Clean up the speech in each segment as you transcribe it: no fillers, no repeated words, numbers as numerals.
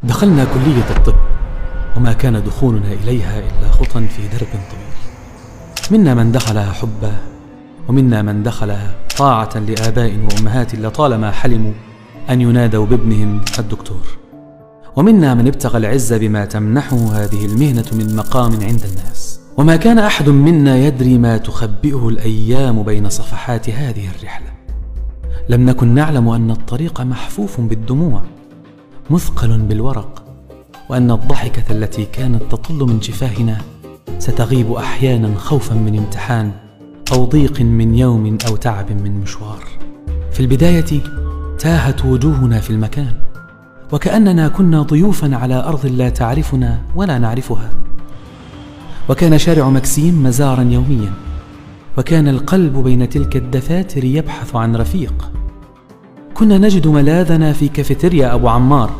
دخلنا كلية الطب، وما كان دخولنا إليها إلا خطا في درب طويل. منا من دخلها حبا، ومنا من دخلها طاعة لآباء وأمهات لطالما حلموا أن ينادوا بابنهم الدكتور، ومنا من ابتغى العز بما تمنحه هذه المهنة من مقام عند الناس. وما كان أحد منا يدري ما تخبئه الأيام بين صفحات هذه الرحلة. لم نكن نعلم أن الطريق محفوف بالدموع، مثقل بالورق، وأن الضحكة التي كانت تطل من شفاهنا ستغيب أحيانا خوفا من امتحان أو ضيق من يوم أو تعب من مشوار. في البداية تاهت وجوهنا في المكان، وكأننا كنا ضيوفا على أرض لا تعرفنا ولا نعرفها. وكان شارع مكسيم مزارا يوميا، وكان القلب بين تلك الدفاتر يبحث عن رفيق. كنا نجد ملاذنا في كافيتيريا أبو عمار،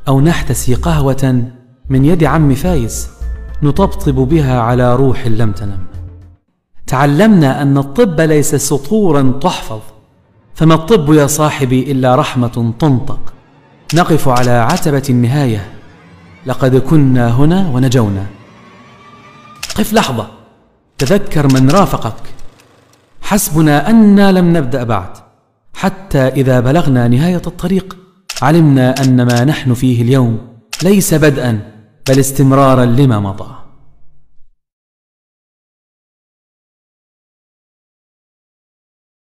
أو نحتسي قهوة من يد عم فايز نطبطب بها على روح لم تنم. تعلمنا أن الطب ليس سطورا تحفظ، فما الطب يا صاحبي إلا رحمة تنطق. نقف على عتبة النهاية، لقد كنا هنا ونجونا. قف لحظة، تذكر من رافقك. حسبنا أننا لم نبدأ بعد، حتى إذا بلغنا نهاية الطريق علمنا أن ما نحن فيه اليوم ليس بدءا بل استمرارا لما مضى.